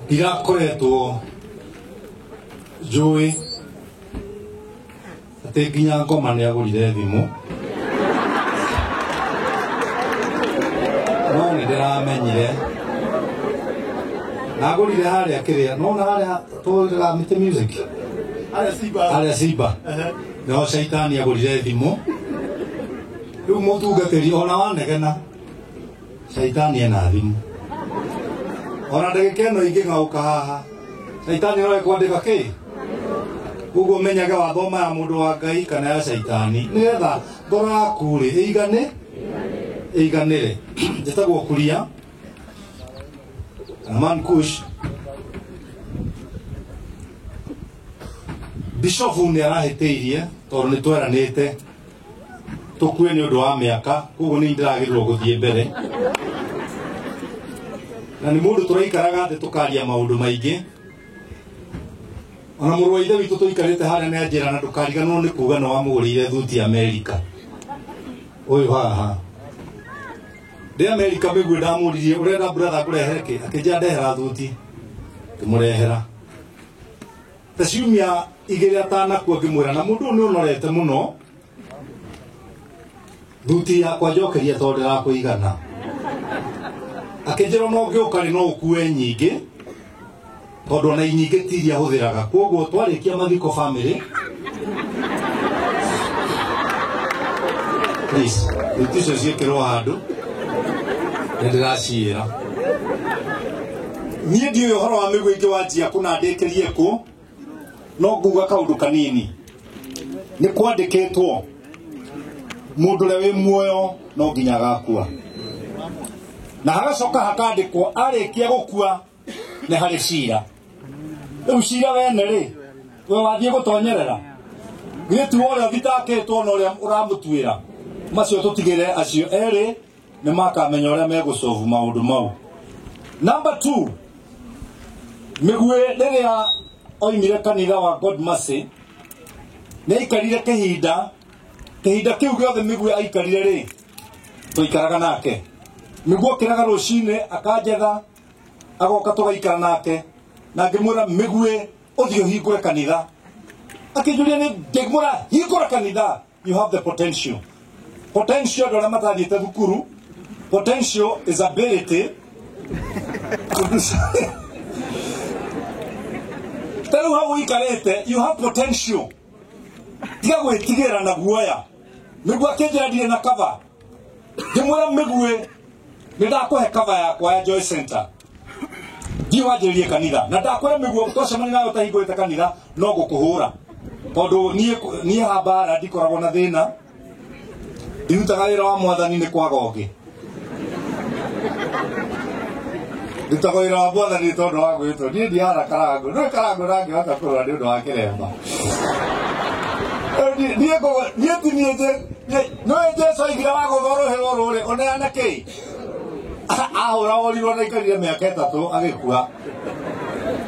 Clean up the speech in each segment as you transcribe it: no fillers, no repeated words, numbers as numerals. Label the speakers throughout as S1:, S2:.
S1: Ndirakoretwo njũĩ atĩ nginya ngoma nĩ agũrire thimũ, no nĩ ndĩramenyire na agũrire harĩa kĩrĩa nona harĩa tũrĩraga mĩtĩ music harĩa Simba nĩho caitani agũrire thimũ. Rĩu mũtungatĩri ona wanegena caitani ena thimũ, ona ndagĩka ĩno ingĩng'aũka haha caitani no ekwandĩka kĩ. Koguo menyage wathoma ya mũndũ wa Ngai kana ya caitani, nĩgetha ngoro yaku rĩ ĩigane ĩiganĩre. Njĩtagwo Kuria kana Man Kush. Bishofu nĩ arahĩtĩirie tondũ nĩ tweranĩte tũkue nĩ ũndũ wa mĩaka, koguo nĩ ndĩragĩrĩrwo gũthiĩ mbere, na nĩ mũndũ tũraikaraga thĩ tũkaria maũndũ maingĩ. Ona mũrũ wa ithe witũ tũikarĩte harĩa nĩ anjĩra na ndũkariganĩrwo nĩ kuga nĩ wamũgũrĩire thuti Amerika. Ũyũ haha ndĩ Amerika mĩguĩ ndamũririe ũrenda brother ngũrehere kĩ, akĩnjĩra ndehera thuti, ngĩmũrehera. Ta ciumia igĩrĩ atanakua ngĩmwĩra na mũndũ ũyũ nĩ ũnorete mũno, thuti yakwa njokeria tondũ ndĩrakũigana. Akĩnjĩra no ngĩũka rĩ no ũkue nyingĩ tondũ ona inyingĩ ti iria hũthĩraga. Koguo twarĩkia mathiko family, please thuti icio ciĩkĩrwo handũ nĩ ndĩraciĩra. Niĩ ndiũĩ ũhoro wa mĩguĩ ingĩ wanjia kũna ndĩkĩrie kũ, no nguga kaũndũ kanini. Nĩ kwandĩkĩtwo mũndũ ũrĩa wĩ muoyo no nginya agakua, na hagacoka hakandĩkwo arĩkia gũkua nĩ harĩ cira. Rĩu cira wene rĩ, we wathiĩ gũtonyerera githĩ ti ũrĩa ũthitakĩtwo na ũrĩa ũramũtuĩra? Macio tũtigĩre acio erĩ nĩ makamenya ũrĩa megũcovu maũndũ mau. Number 2, mĩguĩ rĩrĩa oimire kanitha wa God Mercy nĩ aikarire kĩhinda, kĩhinda kĩu gĩothe mĩguĩ aikarire rĩ tũikaraga nake. Mĩguĩ okĩraga rũcinĩ akanjetha agoka tũgaikara nake, na ngĩmwĩra mĩguĩ ũthiĩ ũhingũre kanitha. Akĩnjũria nĩ ngĩmwĩra hingũra kanitha, you have the potential. Potential andũ arĩa matathiĩte thukuru, potential is ability to do something. Ta rĩu hau ũikarĩte, you have potential. Tiga gwĩtigĩra na guoya. Mĩguĩ akĩnjĩra ndirĩ na cover, ngĩmwĩra mĩguĩ nĩ ndakũhe cover yakwa ya Joy Center, thiĩ wanjĩrĩrie kanitha. Na ndakwĩra mĩguĩ twacemania nawe ũtahingũrĩte kanitha no gũkũhũra, tondũ niĩ ha mbara ndikoragwo na thĩna, ndirutaga wĩra wa mwathani nĩ kwaga ũngĩ, ndutaga wĩra wa mwathani tondũ wa gwĩtwo. Niĩ ndihana karangũ, nĩ karangũ ndangĩhota kũrũa nĩ ũndũ wa kĩremba. Niĩ ti niĩ, nĩũĩ Jesũ oigire wagũthwo rũhĩ rũrũ rĩ ũneane kĩ? Ahũra orirwo na aikarire mĩaka 3 agĩkua.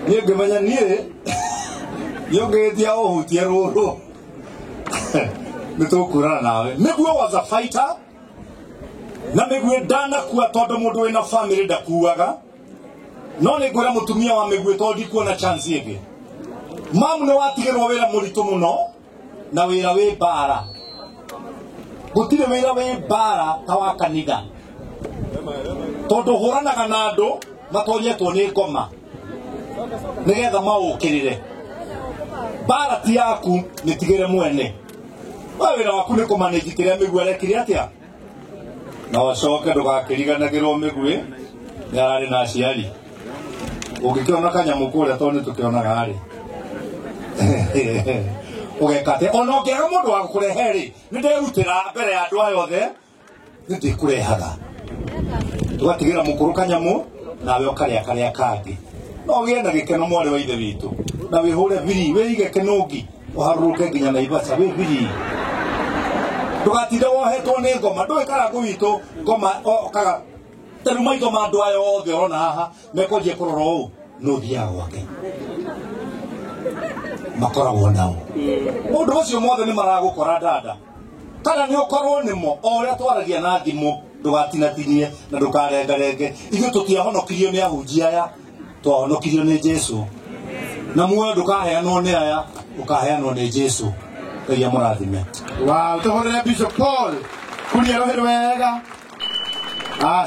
S1: Niĩ ngĩmenya niĩ nĩ ũngĩgĩtia ũhutie rũrũ nĩ tũkũrana nawe. Mĩguĩ was a fighter, na mĩguĩ ndanakua tondũ mũndũ wĩna family ndakuaga. No nĩ ngwĩra mũtumia wa mĩguĩ tondũ ndikuona chance ĩngĩ. Mamu nĩ watigĩrwo wĩra mũritũ mũno na wĩra wĩ mbara. Gũtirĩ wĩra wĩ mbara ta wa kanitha, tondũ ũhũranaga na andũ matonyetwo nĩ ngoma nĩgetha maũkĩrĩre. Mbara ti yaku, mĩtigĩre mwene. We wĩra waku nĩ kũmanage kĩrĩa mĩguĩ arekire atĩa, na ũcoke ndũgakĩriganagĩrwo mĩguĩ nĩ ararĩ na aciari. Ũngĩkĩona kanyamũ kũrĩa tondũ nĩ tũkĩonaga rĩ, ũgeka atĩa? Ona ũngĩaga mũndũ wa gũkũrehe rĩ, nĩ nderutĩra mbere ya andũ aya othe, nĩ ndĩkũrehaga. Tũgatigĩra mũkũrũ kanyamũ nawe ũkarĩa karĩa kangĩ. No ũgĩe na gĩkeno mwarĩ wa ithe witũ, na wĩhũre biri, wĩige kĩnũngi, ũharũrũke nginya Naivasha wĩ biri. Ndũgatinde wohetwo nĩ ngoma. Ndũĩ karangũ witũ ngoma okaga ta rĩu maitho ma andũ aya othe ũrona haha mekwanjia kũrora ũũ, no thiaga gwake makoragwo nao. Ũndũ ũcio mothe nĩ maragũkora dada, kana nĩ ũkorwo nĩmo o ũrĩa twaragia na thimũ, ndũgatinatinie na ndũkarengarenge. Ithuĩ tũtiahonokirio nĩ ahunjia aya, Twahonokirio nĩ Jesu, na muoyo ndũkaheanwo nĩ aya, ũkaheanwo nĩ Jesu. Ngai amũrathime.
S2: Wow, tũhũrĩre Bishop Paul kuria rũhĩ wega. Ah.